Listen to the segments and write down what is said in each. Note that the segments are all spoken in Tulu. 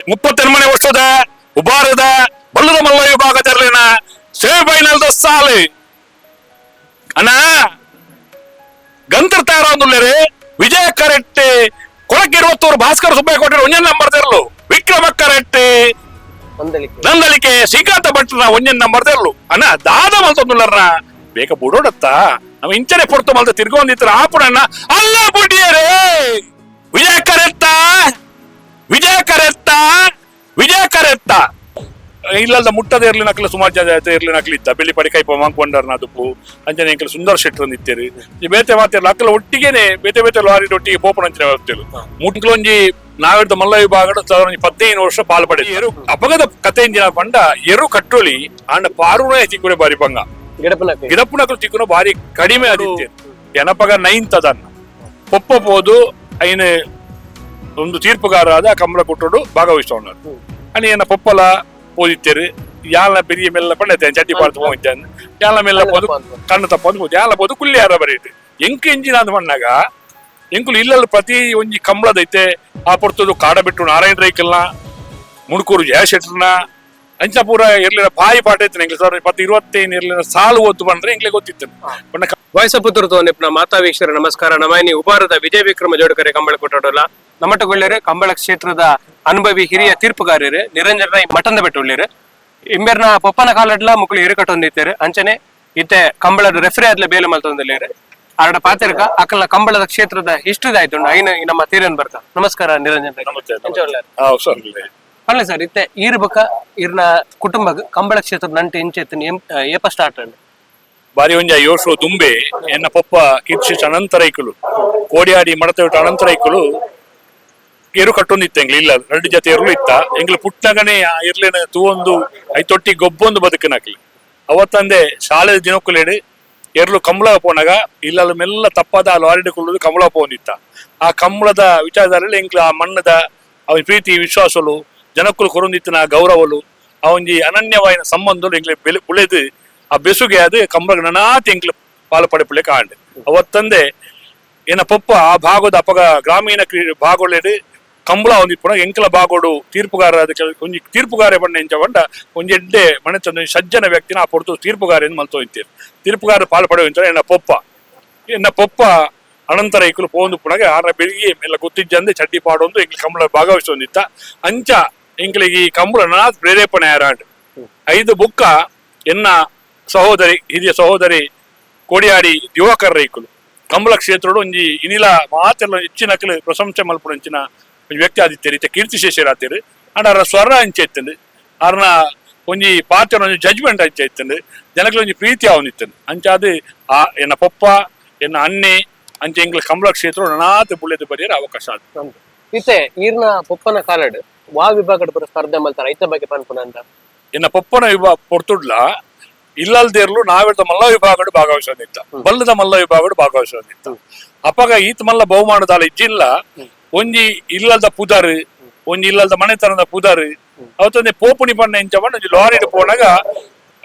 38ನೇ ವರ್ಷದ ಉಬಾರದ ಬಲ್ಲದ ಮಲ್ಲ ವಿಭಾಗ ತೆರಳಿನ ಸೆಮಿಫೈನಲ್ the ಸಾಲು ಅಣ್ಣ ಗಂತ್ರ ತಯಾರಾದುಲ್ಲೇರು ವಿಜಯ ಕರೆಟ್ಟಿ ಕೊಳಕಿರುವತ್ತೂರು ಭಾಸ್ಕರ್ ಸುಬ್ಬಯ್ಯ ಕೊಟ್ಟಿರೋ ಒಂಜನ್ ನಂಬರ್ ತೆರಲು ವಿಕ್ರಮ ಕರೆಟ್ಟಿ ಹೊಂದಲಿಕ್ಕೆ ನಂದಲಿಕೆ ಶ್ರೀಕಾಂತ ಭಟ್ರನ ಒಂಜನ್ ನಂಬರ್ ತೆರಲು ಅಣ್ಣ ದಾದ ಮಲ್ತೊಂದುಲ್ಲರ್ನ ಬೇಗ ಬುಡೋಡತ್ತ ನಮ್ಮ ಇಂಚನೆ ಪೊರ್ತು ಮಲ್ತ ತಿರ್ಗೊಂದಿತ್ರ ಆಪುಣಣ್ಣ ಅಲ್ಲ ಬುಡಿಯರೇ ವಿಜಯ ಕರೆತ್ತ ವಿಜಯ ಕರೆತ್ತ ವಿಜಯ ಕರೆತ್ತ ಇಲ್ಲಲ್ದ ಮುಟ್ಟದ ಇರ್ಲಿ ನಕಲು ಸುಮಾರು ಜನ ಇರ್ಲಿ ನಕಲು ಇತ್ತ ಬೆಳ್ಳಿ ಪಡಿ ಕೈಪ ಮಂಕೊಂಡರ್ ನದುಪು ಅಂಚನೆ ಎಂಕಲ್ ಸುಂದರ ಶೆಟ್ಟರ್ ಇತ್ತೇರಿ ಈ ಬೇತೆ ಮಾತಿರ್ಲ ಅಕ್ಕಲ ಒಟ್ಟಿಗೆನೆ ಬೇತೆ ಬೇತೆ ಲಾರಿ ಒಟ್ಟಿಗೆ ಪೋಪನ ಅಂಚನೆ ವ್ಯವಸ್ಥೆಲು ಮುಟ್ಲೊಂಜಿ ನಾವಿಡ್ದ ಮಲ್ಲ ವಿಭಾಗದ 15 ವರ್ಷ ಪಾಲ್ ಪಡೆ ಎರು ಅಪಗದ ಕತೆ ಇಂಜಿನ ಪಂಡ ಎರು ಕಟ್ಟೋಳಿ ಆಂಡ ಪಾರುಣ ತಿಕ್ಕುನೆ ಬಾರಿ ಪಂಗ ಗಿಡಪನಕ್ಕೆ ಗಿಡಪ್ಪುನಕಲು ತಿಕ್ಕುನ ಬಾರಿ ಕಡಿಮೆ ಆದಿತ್ತೆ ಎನಪಗ ನೈನ್ತ್ ಅದನ್ನ ಪೊಪ್ಪ ಪೋದು ಐನ ಒಂದು ತೀರ್ಪುಗಾರರಾದ ಕಮಲ ಕೊಟ್ಟೋಡು ಭಾಗವಹಿಸೋಣ అని ಏನ ಪೊಪ್ಪಲ ಪೋದಿತ್ತೇರು ಯಾಲ பெரிய ಮೆಲ್ಲ ಪಂಡತೆ ಚಡ್ಡಿ ಪಾಡ್ತು ಹೋಗಿದ್ದಾನೆ ಯಾಲ ಮೆಲ್ಲ ಪೋದು ಕಣ್ಣು ತಪ್ಪಂದು ಹೋದು ಯಾಲ ಪೋದು ಕುಲ್ಲಿ ಯಾರ ಬರೀತು ಎಂಕ್ ಇಂಜಿನ ಅಂದ್ ಪಣ್ಣಾಗ ಎಂಕುಲು ಇಲ್ಲಲ್ಲಿ ಪ್ರತಿ ಒಂಜಿ ಕಂಬಳದೈತೆ ಆ ಪೊರ್ತುದು ಕಾಡ ಬಿಟ್ಟು ನಾರಾಯಣ ರೈಕಲ್ನ ಮುಣಕೂರು ಜಯಶೆಟ್ರನ ಅಂಚ ಪೂರ ಇರ್ಲಿಲ್ಲ ಬಾಯಿ ಪಾಠ ಇತ್ತು ಎಂಕ್ಲೆ ಸರ್ ಪತ್ತು 25 ಇರ್ಲಿಲ್ಲ ಸಾಲು ಓದ್ದು ಬಂದ್ರೆ ಎಂಕ್ಲೆ ಗೊತ್ತಿತ್ತು ಬಣ್ಣ ವಾಯ್ಸಪುತ್ರ ನಿಪ್ನ ಮಾತಾ ವೀಕ್ಷಕರ ನಮಸ್ಕಾರ ನಮಾಯಿನಿ ಉಬಾರದ ವಿಜಯ ವಿಕ್ರಮ ಜೋಡಕರೆ ಕಂಬಳ ಕೊಟ್ಟೋಡಲ್ಲ ನಮ್ಮಟಗೊಳ್ಳೇರೆ ಕಂಬಳ ಕ್ಷೇತ್ರದ ಅನುಭವಿ ಹಿರಿಯ ತೀರ್ಪುಗಾರರು ನಿರಂಜನ ರೈ ಮಠಂದ ಬೆಟ್ಟುಳ್ಳೇರು ಇಂಬೆರ್ನ ಪೊಪ್ಪನ ಕಾಲಡ್ಲ ಮುಕ್ಕಳು ಎರುಕಟ್ಟೊಂದಿತ್ತೇರು ಅಂಚನೆ ಇತ್ತೆ ಕಂಬಳದ ರೆಫ್ರಿ ಆದ್ಲೆ ಬೇಲೆ ಮಲ್ತೊಂದಿಲ್ಲೇರು ಆರಡ ಪಾತೆರ್ಕ ಅಕಲ್ನ ಕಂಬಳದ ಕ್ಷೇತ್ರದ ಹಿಸ್ಟ್ರಿ ಆಯ್ತು ಐನ ನಮ್ಮ ತೀರನ್ ಬರ್ತ. ನಮಸ್ಕಾರ ನಿರಂಜನ್ ರೈ. ನಮಸ್ತೆ. ಅಂಚೆ ಒಳ್ಳೆಯರು. ಸರಿ. ಅಲ್ಲ ಸರ್, ಇತ್ತೆ ಈರ್ ಬೊಕ ಈರ್ನ ಕುಟುಂಬ ಕಂಬಳ ಕ್ಷೇತ್ರದ ನಂಟು ಇಂಚೆತ್ತಿನ ಏಪ ಸ್ಟಾರ್ಟ್ ಅಂಡ್ ಬಾರಿ ಒಂಜ ಯೋಶು ದುಂಬೆ ಎನ್ನ ಪೊಪ್ಪ ಕೀರ್ತಿಶೇಷ ಅನಂತರೈಕುಲು ಕೋಡಿಯಾಡಿ ಮಡತ ಅನಂತರೈಕುಲು ಎರು ಕಟ್ಟೊಂದಿತ್ತು ಎಂಗ್ಲು ಇಲ್ಲ ಎರಡು ಜೊತೆ ಎರುಳು ಇತ್ತ ಎಂಗ್ಲು ಪುಟ್ಟಗನೆ ಆ ಇರ್ಲಿನ ತೂವೊಂದು ಐತೊಟ್ಟಿ ಗೊಬ್ಬೊಂದು ಬದುಕಿನಾಕ್ಲಿ ಅವತ್ತಂದೆ ಶಾಲೆ ದಿನಕ್ಕುಲೇಡು ಎರ್ಲು ಕಂಬಳ ಪೋನಾಗ ಇಲ್ಲಲ್ಲ ಮೆಲ್ಲ ತಪ್ಪಾದ ಆ ಲಾರಿಡ್ ಕುಳ್ಳುದು ಕಂಬಳ ಪೋಂದಿತ್ತ. ಆ ಕಂಬಳದ ವಿಚಾರದಲ್ಲಿ ಎಂಕ್ಲು ಆ ಮಣ್ಣದ ಅವನ ಪ್ರೀತಿ ವಿಶ್ವಾಸಲು ಜನಕ್ಕುಲು ಕೊರೊಂದಿತ್ತಿನ ಗೌರವಲು ಆ ಒಂಜಿ ಅನನ್ಯವಾಯಿನ ಸಂಬಂಧಲು ಎಂಕ್ಲೆ ಬೆಲೆ ಉಳೆದು ಆ ಬೆಸುಗೆ ಅದು ಕಂಬಳ ನನಾತಿ ಎಂಕ್ಲು ಪಾಲು ಪಡೆಪುಲೆ ಕಾಂಡ್ ಅವತ್ತಂದೆ ಏನ ಪೊಪ್ಪ ಆ ಭಾಗದ ಅಪಗ ಗ್ರಾಮೀಣ ಭಾಗೊಳೆಡು ಕಂಬಳ ಒಂದಿಪ್ಪುನ ಎಂಕಲ ಭಾಗೋಡು ತೀರ್ಪುಗಾರ ಅದಕ್ಕೆ ಒಂಜಿ ತೀರ್ಪುಗಾರೆ ಬಣ್ಣ ಎಂಚ ಬಂಡ ಒಂಜಿ ಎಡ್ಡೆ ಮನೆತಂದು ಸಜ್ಜನ ವ್ಯಕ್ತಿನ ಆ ಪೊರ್ತು ತೀರ್ಪುಗಾರ ಎಂದು ಮಲ್ತೋ ಇಂತೀರು ತೀರ್ಪುಗಾರ ಪಾಲು ಪಡೆಯುವಂತ ಎನ್ನ ಪೊಪ್ಪ ಎನ್ನ ಪೊಪ್ಪ ಅನಂತರ ಇಕ್ಕಲು ಪೋಂದು ಪುನಗ ಆರ ಬೆಳಿಗ್ಗೆ ಎಲ್ಲ ಗೊತ್ತಿಜ್ಜಂದೆ ಚಡ್ಡಿ ಪಾಡೊಂದು ಎಂಕ್ಲ ಕಂಬಳ ಭಾಗವಹಿಸೊಂದಿತ್ತ ಅಂಚ ಎಂಕ್ಲಿಗೆ ಈ ಕಂಬಳ ನನಾತ್ ಪ್ರೇರೇಪಣೆ ಯಾರಾಂಡ್ ಐದು ಬುಕ್ಕ ಎನ್ನ ಸಹೋದರಿ ಹಿರಿಯ ಸಹೋದರಿ ಕೋಡಿಯಾಡಿ ದಿವಾಕರ್ ರೈಕುಲು ಕಂಬಳ ಕ್ಷೇತ್ರಡು ಒಂಜಿ ಇನಿಲ ಮಾತೆಲ್ಲ ಹೆಚ್ಚಿನ ಪ್ರಶಂಸೆ ಮಲ್ಪುನ ಇಂಚಿನ ಒಂಜಿ ವ್ಯಕ್ತಿ ಆದಿತ್ತೇರು ಇತ್ತೆ ಕೀರ್ತಿಶೇಷರಾತೇರು ಅಂಡ್ ಅರ ಸ್ವರ ಅಂಚೆ ಇತ್ತಂಡು ಅರ್ನ ಒಂಜಿ ಪಾತ್ರ ಒಂಜಿ ಜಜ್ಮೆಂಟ್ ಅಂಚೆ ಇತ್ತಂಡು ಜನಕ್ಕೆ ಒಂಜಿ ಪ್ರೀತಿ ಆವೊಂದಿತ್ತಂಡು ಅಂಚಾದ್ ಆ ಎನ್ನ ಪೊಪ್ಪ ಎನ್ನ ಅಣ್ಣೆ ಅಂಚೆ ಎಂಕ್ಲ ಕಂಬಳ ಕ್ಷೇತ್ರ ನನಾತ್ ಬುಳೆದು ಬರೆಯರ ಅವಕಾಶ ಆದ್. ಇತ್ತೆ ಈರ್ನ ಪೊಪ್ಪನ ಕಾಲಡ್ ವಾ ವಿಭಾಗದ ಪೂರ ಸ್ಪರ್ಧೆ ಮಲ್ತಾರ ಐತ ಬಗ್ಗೆ ಪನ್ಪುನ ಅಂತ? ಎನ್ನ ಪೊಪ್ಪನ ವಿಭಾಗ ಪೊರ್ತುಡ್ಲ ಇಲ್ಲಲ್ದೇರ್ಲು ನಾವೆಡ್ದ ಮಲ್ಲ ವಿಭಾಗಡು ಭಾಗವಹಿಸೋದಿತ್ತ ಬಲ್ಲದ ಮಲ್ಲ ವಿಭಾಗಡು ಭಾಗವಹಿಸೋದಿತ್ತ ಅಪಗ ಈತ ಮಲ್ಲ ಬಹುಮಾನದಾಲ ಇಜ್ಜಿಲ್ಲ ಒಂಜಿ ಇಲ್ಲಲ್ದ ಪುದರ್ ಒಂಜಿ ಇಲ್ಲಲ್ದ ಮನೆತನದ ಪುದರ್ ಅವತ್ತೊಂದು ಪೋಪುಣಿ ಬಣ್ಣ ಎಂಚ ಬಣ್ಣ ಒಂಜಿ ಲಾರಿಡ್ ಪೋನಾಗ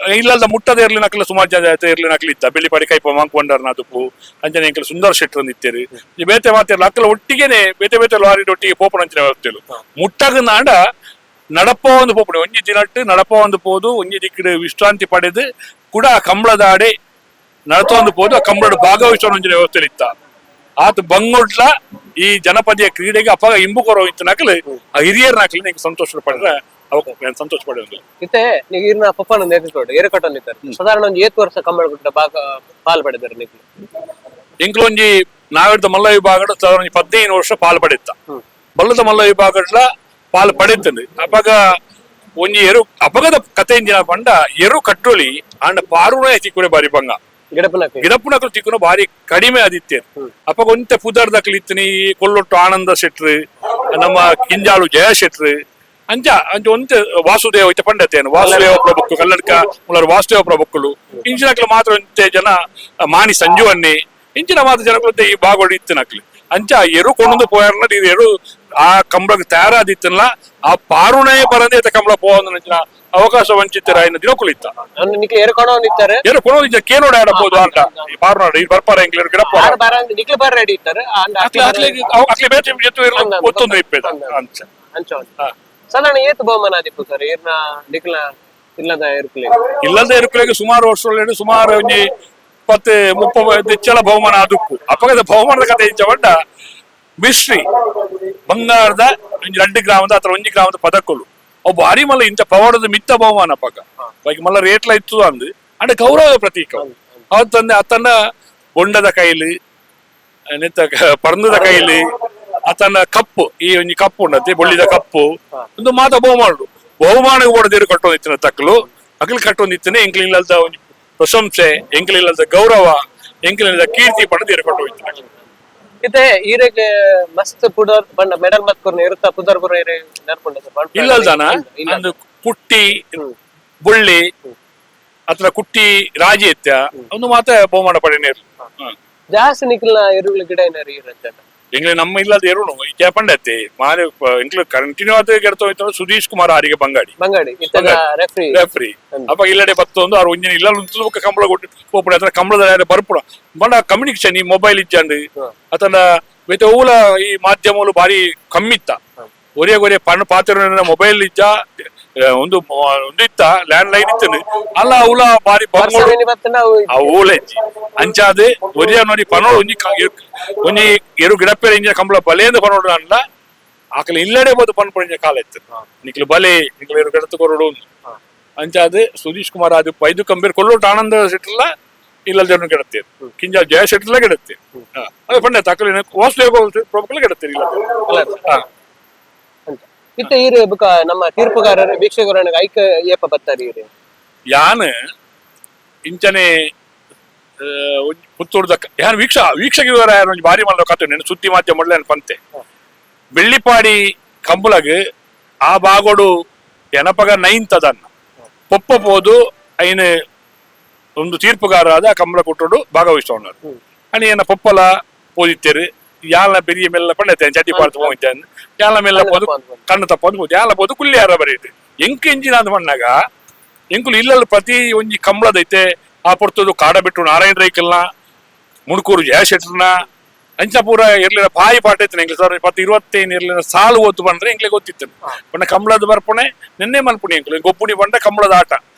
ಇಲ್ಲಲ್ದ ಮುಟ್ಟದ ಇರ್ಲಿ ನಕಲು ಸುಮಾರು ಜನ ಇರ್ಲಿ ನಕಲು ಇತ್ತ ಬೆಳ್ಳಿ ಪಡಿ ಕೈಪ ಮಂಕೊಂಡರ್ ನದುಪು ಅಂಚನೆ ಎಂಕಲ್ ಸುಂದರ ಶೆಟ್ಟರ್ ಇತ್ತೇರು ಈ ಬೇತೆ ಮಾತಿರ್ಲ ಅಕ್ಕಲ ಒಟ್ಟಿಗೆನೆ ಬೇತೆ ಬೇತೆ ಲಾರಿಡ್ ಒಟ್ಟಿಗೆ ಪೋಪುಣ ಅಂಚಿನ ವ್ಯವಸ್ಥೆಲು ಮುಟ್ಟಗ ನಾಂಡ ನಡಪ ಒಂದು ಪೋಪುಣಿ ಒಂಜಿ ದಿನಟ್ಟು ನಡಪ ಒಂದು ಪೋದು ಒಂಜಿ ದಿಕ್ಕಡು ವಿಶ್ರಾಂತಿ ಪಡೆದು ಕೂಡ ಕಂಬಳದಾಡೆ ನಡತೊಂದು ಪೋದು ಆ ಕಂಬಳಡ್ ಭಾಗವಹಿಸೋ ಒಂಜಿ ವ್ಯವಸ್ಥೆ ಇತ್ತ ಆತ ಬಂಗೊಡ್ಲ ಈ ಜನಪದೀಯ ಕ್ರೀಡೆಗೆ ಅಪಾಗ ಇಂಬು ಕೊರೋ ಇತ್ತು ನಕಲು ಆ ಹಿರಿಯರ ನಕಲು ನಿಂಗೆ ಸಂತೋಷ ಪಡೆದ್ರೆ ಅವಾಗ ಸಂತೋಷ ಪಡೆಯೋದು. ಇತ್ತೆ ನೀವು ಈರ್ನ ಪೊಪ್ಪನ ನೇತೃತ್ವಡ್ ಏರು ಕಟ್ಟೊಂದಿತ್ತಾರೆ ಸಾಧಾರಣ ಒಂಜಿ ಏತ್ ವರ್ಷ ಕಂಬಳ ಗುಡ್ಡ ಭಾಗ ಪಾಲ್ ಪಡೆದಾರೆ ನೀವು? ಎಂಕ್ಲೊಂಜಿ ನಾವೆಡ್ದ ಮಲ್ಲ ವಿಭಾಗಡ್ ಒಂಜಿ 15 ವರ್ಷ ಪಾಲ್ ಪಡೆತ್ತ ಬಲ್ಲದ ಮಲ್ಲ ವಿಭಾಗಡ್ಲ ಪಾಲ್ ಪಡೆತ್ತಂದು ಅಪಗ ಒಂಜಿ ಎರು ಅಪಗದ ಕತೆ ಇಂಜಿನ ಪಂಡ ಎರು ಕಟ್ಟೋಳಿ ಆಂಡ ಪಾರುಣ ತಿಕ್ಕುನೆ ಬಾರಿ ಪಂಗ ಗಿಡಪನಕ್ಕೆ ಗಿಡಪ್ಪುನಕಲು ತಿಕ್ಕುನ ಬಾರಿ ಕಡಿಮೆ ಆದಿತ್ತೇರು ಅಪಗ ಒಂತೆ ಪುದರ್ದಕ್ಲು ಇತ್ತಿನಿ ಕೊಲ್ಲೊಟ್ಟು ಆನಂದ ಶೆಟ್ರು ನಮ್ಮ ಕಿಂಜಾಳು ಜಯ ಶೆಟ್ರು ಅಂಚ ಅಂಚ ಒಂತೆ ವಾಸುದೇವ ಇತ್ತ ಪಂಡತೇನು ವಾಸುದೇವ ಪ್ರಭುಕ್ಕು ಕಲ್ಲಡ್ಕ ಮುಲ್ಲರು ವಾಸುದೇವ ಪ್ರಭುಕ್ಕುಲು ಇಂಚಿನಕ್ಲು ಮಾತ್ರ ಒಂತೆ ಜನ ಮಾಣಿ ಸಂಜುವನ್ನಿ ಇಂಚಿನ ಮಾತ್ರ ಜನಗಳು ಈ ಬಾಗೋಡು ಇತ್ತಿನಕ್ಲು ಅಂಚ ಎರು ಕೊಂಡೊಂದು ಪೋಯಾರನ ಇದು ಎರು ಆ ಕಂಬಳಕ್ಕೆ ತಯಾರಾದಿತ್ತಲ್ಲ ಆ ಪಾರುಣೇ ಬರಂದೇ ಕಂಬಳ ಪೋವಂದ ಅವಕಾಶ ವಂಚಿತರ ಇನ್ನ ದಿನಕ್ಕೂ ಇತ್ತ. ನಿಕ್ಲೆ ಏರು ಕೊಡೋನ್ ಇತ್ತಾರೆ. ಎರು ಕೊಡೋದು ಕೇನೋಡ ಆಡಬಹುದು ಆಟ ಪಾರುನಾಡ ಈ ಬರ್ಪಾರ ಎಂಕ್ಲೇರು ಗಿಡಪ್ಪ. ಆರ್ ಬಾರ ನಿಕ್ಲೆ ಬಾರ ರೆಡಿ ಇತ್ತಾರೆ. ಅಕ್ಲೆ ಅಕ್ಲೆ ಅಕ್ಲೆ ಬೇತೆ ಜೊತೆ ಒತ್ತೊಂದು ಇಪ್ಪೆದ ಅಂಚ. ಅಂಚ. ಸಾಧಾರಣ ಏತ್ ಬಹುಮಾನ ಆದಿಪ್ಪು ಸರ್ ಈರ್ನ ನಿಕ್ಲ ಇಲ್ಲದ ಇರ್ಕಲಿ? ಇಲ್ಲದ ಇರುಕುಲೆಗ್ ಸುಮಾರು ವರ್ಷ ಸುಮಾರು ಒಂಜಿ 20-30 ಹೆಚ್ಚಳ ಬಹುಮಾನ ಆದುಕ್ಕು. ಅಪಗದ ಬಹುಮಾನದ ಕತೆ ಇಂಚ ಪಂಡ ಮಿಶ್ರಿ ಬಂಗಾರದ ಒಂಜಿ 2 ಗ್ರಾಮದ ಅಥವಾ 1 ಗ್ರಾಮದ ಪದಕಲು ಅವು ಭಾರಿ ಮಲ್ಲ ಇಂಚ ಪವಾಡದ ಮಿತ್ತ ಬಹುಮಾನ. ಅಪಗ ಬೈಕ್ ಮಲ್ಲ ರೇಟ್ಲ ಇತ್ತು ಅಂದು ಅಂಡ ಗೌರವದ ಪ್ರತೀಕ ಅವ್ ತಂದೆ ಅತನ ಬೊಂಡದ ಕೈಲಿ ನೆತ್ತ ಪರ್ಂದದ ಕೈಲಿ ಅತನ ಕಪ್ಪು ಈ ಒಂಜಿ ಕಪ್ಪು ಉಂಡತಿ ಬೊಳ್ಳಿದ ಕಪ್ಪು ಒಂದು ಮಾತ ಬಹುಮಾನ ಬಹುಮಾನ ಓಡದಿರು ಕಟ್ಟೊಂದಿತ್ತಿನ ತಕ್ಕಲು ಅಗಲ್ ಕಟ್ಟೊಂದಿತ್ತನೆ. ಎಂಕ್ಲಿಲ್ಲದ ಒಂಜಿ ಪ್ರಶಂಸೆ, ಎಂಕ್ಲಿಲ್ಲದ ಗೌರವ, ಎಂಕ್ಲಿಲ್ಲದ ಕೀರ್ತಿ ಪಡೆದು ಕಟ್ಟೊಂದಿತ್ತಿನ. ಇತ್ತೆ ಈರೆಗ್ ಮಸ್ತ್ ಪುಡರ್ ಬಣ್ಣ ಮೆಡಲ್ ಮತ್ ಕೊರ್ನ ಇರುತ್ತ ಪುದರ್ ಪುರ ಈರೆ ನೆನಪುಂಡ ಸರ್? ಇಲ್ಲಲ್ದಾನ ಅಂದು ಕುಟ್ಟಿ ಬುಳ್ಳಿ ಅತ್ರ ಕುಟ್ಟಿ ರಾಜಿ ಇತ್ಯ ಒಂದು ಮಾತ ಬಹುಮಾನ ಪಡೆನೇರು. ಜಾಸ್ತಿ ನಿಕ್ಲ ಎರುಗಳು ಗಿಡ ಏನಾರು ಈರಂತ? ಎಂಗ್ಲೆ ನಮ್ಮ ಇಲ್ಲದ ಎರುನು ಪಂಡತ್ತೆ ಮಾರೆ ಎಂಕ್ಲು ಕಂಟಿನ್ಯೂ ಆದ ಗೆಡ್ತ ಹೋಯ್ತು. ಸುಧೀಶ್ ಕುಮಾರ್ ಆರಿಗೆ ಬಂಗಾಡಿ. ಬಂಗಾಡಿ ಇತ್ತದ ರೆಫ್ರಿ. ರೆಫ್ರಿ. ಅಪ್ಪ ಇಲ್ಲಡೆ ಬತ್ತೊಂದು ಅವ್ರು ಒಂಜಿನ ಇಲ್ಲ ಬೊಕ್ಕ ಕಂಬಳ ಕೊಟ್ಟು ಪೋಪುಡ ಅತ್ರ ಕಂಬಳದ ಬರ್ಪುಡ ಬಂಡ ಕಮ್ಯುನಿಕೇಶನ್ ಈ ಮೊಬೈಲ್ ಇಜ್ಜಂಡು ಅತನ ಬೇತೆ ಓಲ ಈ ಮಾಧ್ಯಮಗಳು ಭಾರಿ ಕಮ್ಮಿತ್ತ. ಒರಿಯ ಒರಿಯ ಪಣ್ಣ ಪಾತ್ರ ಮೊಬೈಲ್ ಇಜ್ಜ ಒಂದು ಒಂದು ಇತ್ತ ಲ್ಯಾಂಡ್ ಲೈನ್ ಇತ್ತು ಅಲ್ಲ ಅವಲ ಭಾರಿ ಬಂಗೋಡು ಆ ಓಲೆಜ್ಜಿ ಅಂಚಾದ್ ಒರಿಯ ನೋಡಿ ಪನೋಡು ಒಂಜಿ ಒಂಜಿ ಎರು ಗಿಡಪೇರೆ ಇಂಜಿನ ಕಂಬಳ ಬಲೇಂದ ಪನೋಡು ಅಲ್ಲ ಆಕಲೆ ಇಲ್ಲಡೆ ಬೋದು ಪನ್ಪುಣ ಕಾಲ ಇತ್ತು. ನಿಕ್ಲು ಬಲೆ ನಿಕ್ಲು ಎರು ಗಿಡத்து ಕೊರಡು ಅಂಚಾದ್ ಸುಧೀಶ್ ಕುಮಾರ್ ಅದು ಪೈದು ಕಂಬೀರ್ ಕೊಲ್ಲೋಟ ಆನಂದ ಶೆಟ್ಟರ್ಲ ಇಲ್ಲದ ಗಿಡತ್ತೇರು ಕಿಂಜಾಲ್ ಜಯ ಶೆಟ್ಟರ್ಲ ಗಿಡತ್ತೇರು. ಅದೇ ಪಂಡ ತಕಲಿ ವಾಸುದೇವ ಪ್ರಭುಕಲ ಗಿಡತ್ತೇರು ಇಲ್ಲ. ಇತ್ತೆ ಈರು ಬುಕ ನಮ್ಮ ತೀರ್ಪುಗಾರರು ವೀಕ್ಷಕರ ಐಕ ಏಪ ಬತ್ತಾರೆ ಈರು? ಯಾನ್ ಇಂಚನೆ ಪುತ್ತೂರ್ದ ಯಾನ್ ವೀಕ್ಷಕ ಯಾನ್ ಒಂಜಿ ಭಾರಿ ಮಲ್ಲ ಕತೆ ನೆನ್ ಸುದ್ದಿ ಮಾಧ್ಯಮ ಮೊದಲೇ ಪಂತೆ. ಬೆಳ್ಳಿಪಾಡಿ ಕಂಬುಲಗ್ ಆ ಬಾಗೋಡು ಎನಪಗ ನೈನ್ತ್ ಅದನ್ನ ಪೊಪ್ಪ ಪೋದು ಐನ್ ಒಂದು ತೀರ್ಪುಗಾರರಾದ ಕಂಬಳ ಕೊಟ್ಟೋಡು ಭಾಗವಹಿಸೋಣರು ಅನಿ ಏನ ಪೊಪ್ಪಲ ಪೋದಿತ್ತೇರು ಯಾಲ ಬೆರಿಯ ಮೆಲ್ಲ ಪಂಡತೆ ಚಟಿ ಪಾಡ್ತು ಹೋಗಿದ್ದೇನೆ ಯಾಲ ಮೆಲ್ಲ ಪೋದು ಕಣ್ಣು ತಪ್ಪೊಂದು ಪೋದು ಯಾಲ ಪೋದು ಕುಲ್ಲಿ ಯಾರ ಬರೀತು ಎಂಕ್ ಎಂಜಿನ ಅಂದ್ ಪಣ್ಣಾಗ ಎಂಕುಲು ಇಲ್ಲಲ್ಲಿ ಪ್ರತಿ ಒಂಜಿ ಕಂಬಳದೈತೆ ಆ ಪೊರ್ತುದು ಕಾಡ ಬಿಟ್ಟು ನಾರಾಯಣ ರೈಕಲ್ನ ಮುಣಕೂರು ಜಯಶೆಟ್ಟರ್ನ ಅಂಚ ಪೂರ ಇರ್ಲಿಲ್ಲ ಬಾಯಿ ಪಾಠ ಇತ್ತು. ಎಂಕ್ಲೆ ಸರ್ 10-25 ಇರ್ಲಿಲ್ಲ ಸಾಲು ಓತು ಬಂದ್ರೆ ಎಂಕ್ಲೆ ಗೊತ್ತಿತ್ತು. ಪಂಡ ಕಂಬಳದ ಬರ್ಪುಣೆ ನಿನ್ನೆ ಮಲ್ಪುಣಿ ಎಂಕ್ಲೆ ಗೊಬ್ಬುಣಿ ಬಂಡ ಕಂಬಳದ ಆಟ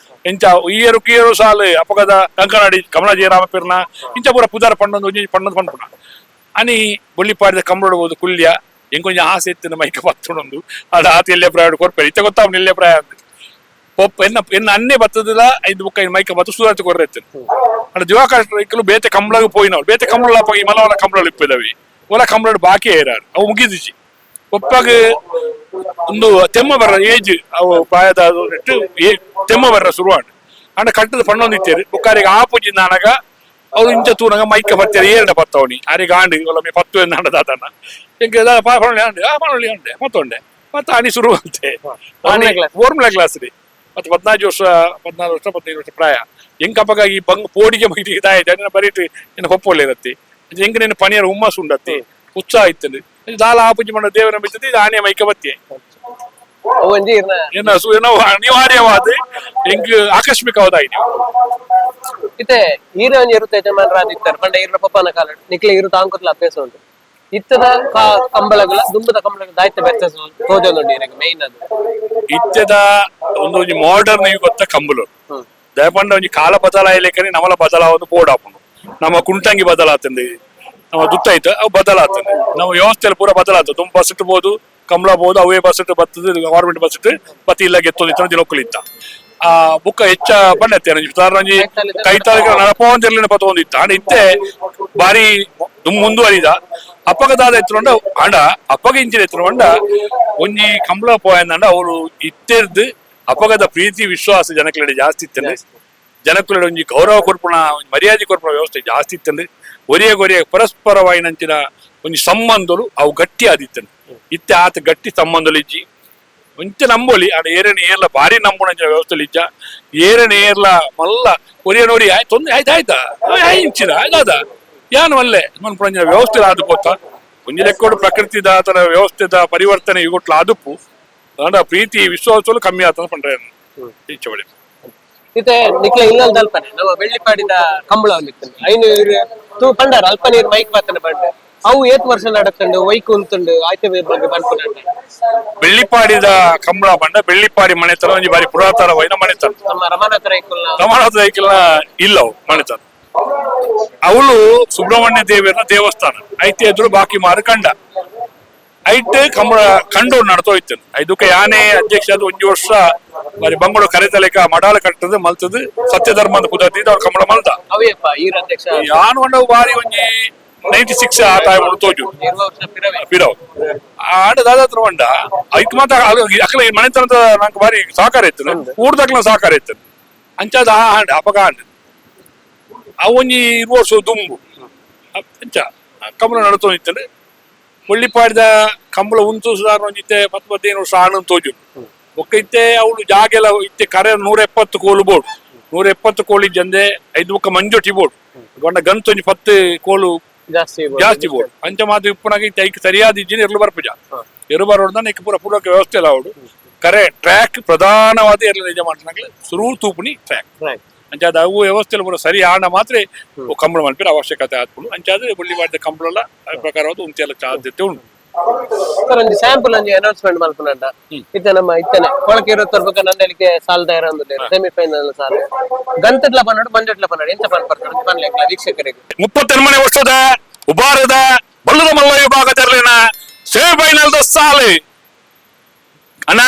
ಎಂಚ ಈಯರು ಕೀಯರು ಸಾಲು ಅಪಗದ ಕಂಕನಾಡಿ ಕಮಲ ಜಯರಾಮ ಪಿರ್ನ ಇಂಚ ಪೂರ ಪುದಾರ ಪಣ್ಣೊಂದು ಒಂಜಿ ಪಣ್ಣೊಂದು ಪನ್ಪುಣ ಅನಿ ಬೊಳ್ಳಿಪಾಡಿದ ಕಂಬಳದ ಹೋದು ಕುಲ್ಯ ಎಂಕೊಂಜ ಆಸೆ ಇತ್ತು ಮೈಕ ಬತ್ತುಣೊಂದು ಅದ ಆತ ಎಲ್ಲೇ ಪ್ರಾಯ ಕೊರ್ಪೆ ಇತ್ತ ಗೊತ್ತಾವ್ ಎಲ್ಲೇ ಪ್ರಾಯ ಅಂತ ಪೊಪ್ಪ ಎನ್ನ ಎನ್ನ ಅನ್ನೆ ಬತ್ತದಿಲ್ಲ ಐದು ಬುಕ್ಕ ಮೈಕ ಬತ್ತು ಸುಧಾರಿತ ಕೊರ್ರೆ ಇತ್ತು. ಅಂಡ ದಿವಾಕರ್ ರೈಕಲು ಬೇತೆ ಕಂಬಳಗ್ ಪೋಯಿನವ್ರು ಬೇತೆ ಕಂಬಳ ಈ ಮಲವಲ ಕಂಬಳ ಇಪ್ಪಿದವಿ ಒಲ ಕಂಬಳ ಬಾಕಿ ಏರಾರು ಅವು ಮುಗಿದಿಜಿ. ಒಪ್ಪಾಗ ಒಂದು ತೆಮ್ಮ ಬರ್ರ ಏಜ್ ಅವು ಪ್ರಾಯದ ಇಟ್ಟು ತೆಮ್ಮ ಬರ್ರ ಶುರುವಾಂಡ್ ಅಂಡ ಕಟ್ಟದ ಪಣ್ಣೊಂದಿತ್ತೇರು ಬುಕ್ಕಾರಿಗೆ ಆಪುಜಿ ನಾನಗ ಅವ್ರು ಇಂಚ ತೂನಗ ಮೈಕ ಬತ್ತೇರು ಏರಡ ಬತ್ತವನಿ ಆರಿಗೆ ಆಂಡ್ ಒಲೊಮ್ಮೆ ಪತ್ತು ಎಂದಾಂಡ ದಾದಣ್ಣ ಎಂಕ್ ಪಣೊಳ್ಳಿ ಆಂಡೆ ಆ ಪಣೊಳ್ಳಿ ಆಂಡೆ ಮತ್ತೊಂಡೆ ಮತ್ತೆ ಅನಿ ಶುರು ಅಂತೆ. ಒಂದನೇ class. ಓರ್ಮಲ ಕ್ಲಾಸ್ ರೀ ಮತ್ತೆ 14 ವರ್ಷ 14 ವರ್ಷ 15 ವರ್ಷ ಪ್ರಾಯ. ಎಂಕಪಗ ಈ ಬಂಗ್ ಪೋಡಿಗೆ ಬೈಟಿ ಇದಾಯ್ತು ಅಣ್ಣ ಬರೀಟ್ ನಿನ್ನ ಹೊಪ್ಪೊಳ್ಳೆ ಇರತ್ತಿ ಎಂಕ್ ನಿನ್ನ ಪಣಿಯರ ಹುಮ್ಮಸ್ ಉಂಡತ್ತಿ ಉತ್ಸಾಹ ಇತ್ತು ದಾಲ ಆಪುಜಿ ಮಾಡ ದೇವರ ಬಿತ್ತದಿ ಇದು ಆನೆ ಮೈಕ ಬತ್ತಿ. ಅವು ಒಂಜಿ ಇರ್ನ ಏನ ಏನೋ ಅನಿವಾರ್ಯವಾದ ಎಂಕ್ ಆಕಸ್ಮಿಕವಾದ ನೀವು. ಇತ್ತೆ ಈರ ಒಂಜಿ ಇರುತ್ತೆ ಯಜಮಾನರಾದಿತ್ತಾರೆ ಪಂಡ ಈರ್ನ ಪಪ್ಪನ ಕಾಲ ನಿಕ್ಲೆ ಇರು ತಾಂಕುತ್ಲ ಅಭ್ಯಾಸ ಉಂಟು. ಇತ್ತದ ಕಂಬಳಗಳ ದುಂಬದ ಕಂಬಳಗಳ ದಾಯ್ತ ವ್ಯತ್ಯಾಸ ತೋಜೊಂದುಂಡು ಈರೆಗ್ ಮೇನ್ ಅದು? ಇತ್ಯದ ಒಂದು ಒಂಜಿ ಮಾಡರ್ನ್ ಯುಗತ್ತ ಕಂಬುಲು ದಯಪಂಡ ಒಂಜಿ ಕಾಲ ಬದಲಾಯಲೇಕನೆ ನಮಲ ಬದಲಾವೊಂದು ಬೋರ್ಡ್ ನಮ್ಮ ಕುಂಟಂಗಿ ಬದಲಾತಂದು ನಮ್ಮ ದುತ್ತಾಯ್ತು ಅವು ಬದಲಾತಂದು ನಮ್ಮ ವ್ಯವಸ್ಥೆ ಪೂರ ಬದಲಾತು. ತುಂಬ ಬಸ್ ಇಟ್ಬೋದು ಕಂಬಳ ಬೋದು ಅವೇ ಬಸ್ ಇಟ್ಟು ಬತ್ತದ ಗವರ್ಮೆಂಟ್ ಬಸ್ ಇಟ್ಟು ಬತ್ತಿ ಇಲ್ಲ ಗೆತ್ತೊಂದಿತ್ತು ದಿನೊಕ್ಕಲಿತ್ತ ಆ ಬುಕ್ಕ ಹೆಚ್ಚ ಬಂಡತ್ತೆ ಉದಾಹರಣೆ ಕೈತಾಳಿಗೆ ನಡಪೊಂದಿರ್ಲಿನ ಪತ್ತೊಂದಿತ್ತ ಅಂಡ ಇತ್ತೆ ಬಾರಿ ಮುಂದುವರಿದ ಅಪ್ಪಗದಾದ ಎತ್ತುಂಡ ಅಂಡ ಅಪ್ಪಗ ಇಂಚಿನ ಎತ್ತುಂಡ ಒಂಜಿ ಕಂಬಳ ಪೋಯಂದಂಡ ಅವರು ಇತ್ತೆರ್ದು ಅಪ್ಪಗದ ಪ್ರೀತಿ ವಿಶ್ವಾಸ ಜನಕ್ಲೆಡೆ ಜಾಸ್ತಿ ಇತ್ತಂದ್ರೆ ಜನಕುಲೆಡೆ ಒಂಜಿ ಗೌರವ ಕೊರ್ಪುಣ ಒಂಜಿ ಮರ್ಯಾದೆ ಕೊರ್ಪುಣ ವ್ಯವಸ್ಥೆ ಜಾಸ್ತಿ ಇತ್ತಂದ್ರೆ ಒರಿಯ ಒರಿಯ ಪರಸ್ಪರವಾಯಿನಂಚಿನ ಒಂಜಿ ಸಂಬಂಧಲು ಅವು ಗಟ್ಟಿ ಆದಿತ್ತಂದ್ರೆ ಇತ್ತೆ ಆತ ಗಟ್ಟಿ ಸಂಬಂಧಲು ಇಜ್ಜಿ. ಒಂಚ ನಂಬೋಲಿ ಆಡ ಏರನ ಏರ್ಲ ಭಾರಿ ನಂಬುಣಂಚಿನ ವ್ಯವಸ್ಥೆ ಇಜ್ಜ ಏರನ ಏರ್ಲ ಮಲ್ಲ ಒರಿಯ ನೋಡಿ ಆಯ್ತು ತೊಂದ್ರೆ ಆಯ್ತು ಆಯ್ತಾ ಇಂಚಿನ ಆಯ್ತಾದ ಯಾನ್ ಮಲ್ಲೆ ಮನ್ಪುಣಂಚಿನ ವ್ಯವಸ್ಥೆ ಆದು ಪೋತ ಒಂಜಿ ಲೆಕ್ಕೋಡು ಪ್ರಕೃತಿದ ಆತನ ವ್ಯವಸ್ಥೆದ ಪರಿವರ್ತನೆ ಇಗೊಟ್ಲ ಆದುಪ್ಪು ಆಂಡ ಪ್ರೀತಿ ವಿಶ್ವಾಸಲು ಕಮ್ಮಿ ಆತನ ಪಂಡ್ರೆ ಇಚ್ಛೆ ಬಳಿ. ಇತ್ತೆ ನಿಕ್ಲೆ ಇಲ್ಲಲ್ದ ಅಲ್ಪನೆ ನಮ್ಮ ಬೆಳ್ಳಿಪಾಡಿದ ಕಂಬಳ ಒಂದಿತ್ತು ಐನು ಇರು ತೂ ಪಂಡಾರ ಅಲ್ಪ ನೀರು ಮೈಕ್ ಬತ್ತನೆ ಪಂಡೆ ಅವು ಏತ್ ವರ್ಷ ನಡಕಂಡು ವೈಕ್ ಉಂತುಂಡು ಆಯ್ತ ಬಗ್ಗೆ ಪನ್ಪುನಂಡ. ಬೆಳ್ಳಿಪಾಡಿದ ಕಂಬಳ ಪಂಡ ಬೆಳ್ಳಿಪಾಡಿ ಮನೆತನ ಒಂಜಿ ಬಾರಿ ಪುರಾತನವಾಯಿನ ಮನೆತನ. ನಮ್ಮ ರಮಾನಾಥ ರೈಕುಲ್ನ. ರಮಾನಾಥ ರೈಕಲ್ನ ಇಲ್ಲವು ಮನೆತನ. ಅವಳು ಸುಬ್ರಹ್ಮಣ್ಯ ದೇವರ ದೇವಸ್ಥಾನ ಐತೆ ಎದುರು ಬಾಕಿ ಮಾರು ಕಂಡ ಐಟ್ ಕಂಬಳ ಕಂಡು ನಡ್ತೋ ಇತ್ತು. ಐದಕ್ಕೆ ಯಾನೇ ಅಧ್ಯಕ್ಷ ಅದು ಒಂಜಿ ವರ್ಷ ಬಾರಿ ಬಂಗುಡ ಕರೆತಲೆಕ ಮಡಾಲ ಕಟ್ಟದು ಮಲ್ತದು ಸತ್ಯ ಧರ್ಮದ ಕುದತಿ ಅವ್ರು ಕಂಬಳ ಮಲ್ತ. ಅವೇಪ್ಪ ಈರ್ ಅಧ್ಯಕ್ಷ? ಯಾನು ಒಂಡ ಬಾರಿ ಒಂಜಿ 96 ಆ ಟೈಮ್ ತೋಜು. 20 ವರ್ಷ ಪಿರವೆ. ಪಿರವು ಆಡ ದಾದಾತ್ರ ಒಂಡ ಐಕ್ ಮಾತ ಅಕ್ಲ ಈ ಮನೆತನದ ನಂಗೆ ಬಾರಿ ಸಹಕಾರ ಇತ್ತು, ಊರ್ದಕ್ಲ ಸಹಕಾರ ಇತ್ತು. ಅಂಚಾದ ಆ ಹಾಂಡ್ ಅಪಗ ಹಾಂಡ್ ಅವು ಒಂಜಿ 20 ವರ್ಷ ದುಂಬು ಅಂಚ ಕಂಬಳ ನಡತೋ ಇತ್ತಂದ್ರೆ ಒಳ್ಳಿಪಾಡಿದ ಕಂಬಳ ಉಂತು ಸುಧಾರ ಒಂಜಿತ್ತೆ 10 15 ವರ್ಷ ಆಣನ್ ತೋಜು. ಬೊಕ್ಕ ಇತ್ತೆ ಅವಳು ಜಾಗೆಲ್ಲ ಇತ್ತೆ ಕರೆ 170 ಕೋಲು ಬೋರ್ಡ್, 170 ಕೋಳಿ ಜಂದೆ ಐದು ಬೊಕ್ಕ ಮಂಜೊಟ್ಟಿ ಬೋರ್ಡ್ ಗಂಡ ಗಂತು ಒಂಜಿ 10 ಕೋಲು ಜಾಸ್ತಿ ಇರ್ಬೋದು. ಜಾಸ್ತಿ ಬೋರ್ಡ್ ಅಂಚ ಮಾತು ಇಪ್ಪುನಾಗ ಇತ್ತೆ ಐಕ್ ಸರಿಯಾದ ಇಜ್ಜಿನ ಎರ್ಲು ಬರ್ಪುಜ. ಎರು ಬರೋಡ್ದ ಇಕ್ ಪೂರ ಪೂರಕ ವ್ಯವಸ್ಥೆ ಇಲ್ಲ. ಅವಳು ಕರೆ ಟ್ರ್ಯಾಕ್ ಪ್ರಧಾನವಾದ ಎರ್ಲು ನಿಜ ಮಾಡ್ನಾಗ್ಲೆ ಸುರು ತೂಪುನಿ ಟ್ರ್ಯಾಕ್. ಅಂಚಾದ ಅವು ವ್ಯವಸ್ಥೆ ಪೂರ ಸರಿ ಆಂಡ ಮಾತ್ರ ಕಂಬಳ ಮಲ್ಪಿನ ಅವಶ್ಯಕತೆ ಆತ್ಪುಂಡು. ಅಂಚಾದ ಬುಳ್ಳಿ ಮಾಡಿದ ಕಂಬಳೆಲ್ಲ ಆ ಪ್ರಕಾರವಾದ ಉಂತೆಲ್ಲ ಸಾಧ್ಯತೆ ಉಂಟು. ಸರ್, ಒಂಜಿ ಸ್ಯಾಂಪಲ್ ಒಂಜಿ ಅನೌನ್ಸ್ಮೆಂಟ್ ಮಲ್ಪುನಂಡ ಇತ್ತೆ ನಮ್ಮ ಇತ್ತನೆ ಕೊಳಕೆ ಇರೋ ತರ್ಬೇಕ ನಂದಳಿಕೆ ಸಾಲ್ ತಯಾರಂದಿಲ್ಲ, ಸೆಮಿಫೈನಲ್ ಸಾಲ್ ಗಂತಟ್ಲ ಪನ್ನಡು ಬಂಜಟ್ಲ ಪನ್ನಡು ಎಂತ ಪನ್ ಪರ್ತಾರೆ ಪನ್ಲೆಕ್ಲ ವೀಕ್ಷಕರಿಗೆ. 32ನೇ ವರ್ಷದ ಉಬಾರದ ಬಲ್ಲದ ಮಲ್ಲ ವಿಭಾಗದಲ್ಲಿನ ಸೆಮಿಫೈನಲ್ the ಸಾಲು ಅಣ್ಣ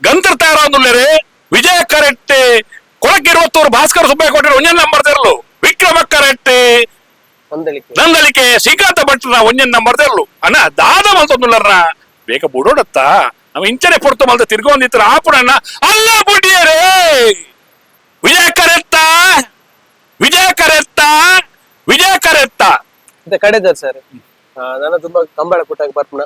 ಗಂತರ ತಯಾರಾದುಲ್ಲೇರೆ ವಿಜಯ ಕರೆಕ್ಟ್ ಕೊಳಕಿರುವತ್ತೂರು ಭಾಸ್ಕರ್ ಸುಬ್ಬಯ್ಯ ಕೊಟ್ಟಿರೋ ಒಂಜನ್ ನಂಬರ್ ತೆರಲು ವಿಕ್ರಮ ಕರೆಕ್ಟ್ ಹೊಂದಲಿಕ್ಕೆ ನಂದಳಿಕೆ ಶ್ರೀಕಾಂತ ಭಟ್ರನ ಒಂಜನ್ ನಂಬರ್ ತೆರಲು ಅಣ್ಣ ದಾದ ಮಲ್ತೊಂದುಲ್ಲರ್ನ ಬೇಕ ಬುಡೋಡತ್ತ ನಮ್ಮ ಇಂಚನೆ ಪೊರ್ತು ಮಲ್ತ ತಿರ್ಗೊಂದಿತ್ತರ ಆಪುಡಣ್ಣ ಅಲ್ಲ ಬುಡಿಯರೇ. ವಿಜಯ ಕರೆತ್ತ, ವಿಜಯ ಕರೆತ್ತ, ವಿಜಯ ಕರೆತ್ತ. ಮತ್ತೆ ಕಡೆದ ಸರ್, ನಾನು ತುಂಬಾ ಕಂಬಳ ಕೂಟಾಗ ಬರ್ಪುನ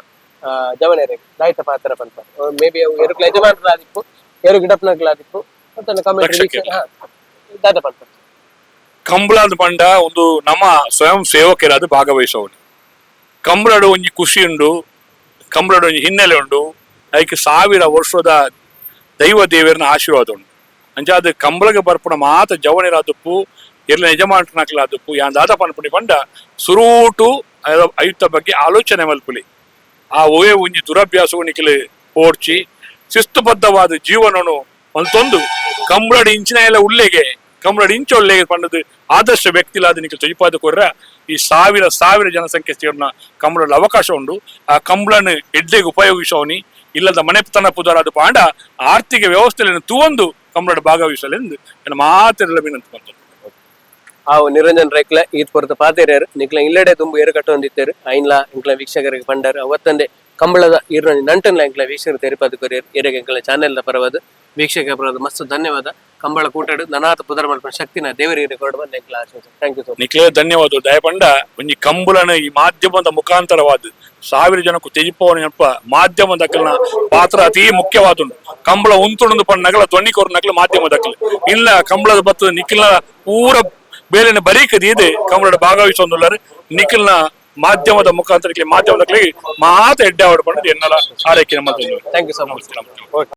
ಜವನೇರೆ ದಾಯಿತ ಪಾತ್ರ ಪನ್ಪ ಮೇ ಬಿ ಅವು ಎರುಕ್ಲ ಯಜಮಾನರ ಆದಿಪ್ಪು, ಎರು ಗಿಡಪ್ನಗ್ಲ ಆದಿಪ್ಪು ಮತ್ತೆ ಕಮೆಂಟ್ ರಕ್ಷಕರು. ದಾದ ಪನ್ಪ. ಕಂಬಳದ ಪಂಡ ಒಂದು ನಮ್ಮ ಸ್ವಯಂ ಸೇವಕರಾದ ಭಾಗವಹಿಸೋನು. ಕಂಬಳಡು ಒಂಜಿ ಖುಷಿ ಉಂಡು, ಕಂಬಳಡು ಒಂಜಿ ಹಿನ್ನೆಲೆ ಉಂಡು. ಐಕ್ ಸಾವಿರ ವರ್ಷದ ದೈವ ದೇವರನ ಆಶೀರ್ವಾದ ಉಂಡು. ಅಂಚಾದ ಕಂಬಳಗೆ ಬರ್ಪುನ ಮಾತ ಜವನಿರಾದುಪ್ಪು ಎರ್ಲ ಯಜಮಾನಕ್ಲಾದುಪ್ಪು ಯಾನ್ ದಾದ ಪನ್ಪುನಿ ಪಂಡ ಸುರೂಟು ಅಯುತ ಬಗ್ಗೆ ಆಲೋಚನೆ ಮಲ್ಪುಲಿ. ಆ ಓಯೆ ಒಂಜಿ ದುರಭ್ಯಾಸವು ನಿಖಿಲ್ ಪೋಡ್ಚಿ ಶಿಸ್ತುಬದ್ಧವಾದ ಜೀವನನು ಮಲ್ತೊಂದು ಕಂಬಳಡಿ ಇಂಚಿನ ಎಲ್ಲ ಉಲ್ಲೆಗೆ ಕಂಬಳಡಿ ಇಂಚ ಉಲ್ಲೆಗೆ ಪಂಡದು ಆದರ್ಶ ವ್ಯಕ್ತಿಲಾದ ನಿಖಿಲ್ ತೊಜಿಪಾದ ಕೊರ್ರ ಈ ಸಾವಿರ ಸಾವಿರ ಜನಸಂಖ್ಯೆ ಸೇರ್ನ ಕಂಬಳದ ಅವಕಾಶ ಉಂಡು. ಆ ಕಂಬಳನ್ನು ಎಡ್ಡೆಗೆ ಉಪಯೋಗಿಸೋನಿ ಇಲ್ಲದ ಮನೆತನ ಪುದರಾದ ಪಾಂಡ ಆರ್ಥಿಕ ವ್ಯವಸ್ಥೆಯನ್ನು ತೂವೊಂದು ಕಂಬಳದ ಭಾಗವಹಿಸಲೆಂದು ನನ್ನ ಮಾತೆಲ್ಲ ವಿನಂತಿ ಮಾಡ್ತೇನೆ. ಆವು ನಿರಂಜನ್ ರೈಕ್ಲ ಈತ್ ಪೊರ್ತು ಪಾತೆರ್ಯಾರು. ನಿಕ್ಲ ಇಲ್ಲಡೆ ತುಂಬು ಏರು ಕಟ್ಟೊಂದಿತ್ತೇರು ಐನ್ಲಾ ಇಂಕ್ಲ ವೀಕ್ಷಕರಿಗೆ ಪಂಡರ್ ಅವತ್ತಂದೆ ಕಂಬಳದ ಈರ್ನ ನಂಟನ್ಲ ಇಂಕ್ಲ ವೀಕ್ಷಕರು ತೆರಿಪಾದ ಕೊರಿಯರ್. ಏರೆಗೆ ಎಂಕ್ಲ ಚಾನೆಲ್ ದ ಪರವಾದ ವೀಕ್ಷಕ ಪರವಾದ ಮಸ್ತ್ ಧನ್ಯವಾದ. ಕಂಬಳ ಕೂಟಡು ನನಾತ ಪುದರ್ ಮಲ್ಪನ ಶಕ್ತಿನ ದೇವರಿಗೆ ಕೊಡುವ ಎಂಕ್ಲ ಆಶೀರ್ವಾದ. Thank you so much. ನಿಕ್ಲೇ ಧನ್ಯವಾದ. ದಯಪಂಡ ಒಂಜಿ ಕಂಬಳನ ಈ ಮಾಧ್ಯಮದ ಮುಖಾಂತರವಾದ ಸಾವಿರ ಜನಕ್ಕೂ ತೆಜಿಪವನ ನೆನಪ ಮಾಧ್ಯಮದ ಅಕಲ್ನ ಪಾತ್ರ ಅತಿ ಮುಖ್ಯವಾದುಂಡು. ಕಂಬಳ ಉಂತುಂಡು ಪಂಡ ನಗಲ ಧ್ವನಿ ಕೊರು ನಗಲ ಮಾಧ್ಯಮದ ಅಕಲ್ ಇಲ್ಲ ಕಂಬಳದ ಬತ್ತದ ನಿಖಿಲ್ನ ಪೂರ ಬೇಲೆನ ಬರೀಕದಿ ಇದೆ ಕಂಬಳದ ಭಾಗವಹಿಸೊಂದುಲ್ಲಾರು. ನಿಖಿಲ್ನ ಮಾಧ್ಯಮದ ಮುಖಾಂತರ ಮಾಧ್ಯಮದ ಮಾತ ಎಡ್ಡೆ ಆವಡ್ ಪಂಡ ಎನ್ನಲ ಆರೈಕೆ ನಮ್ಮ. Thank you so much. Namaste.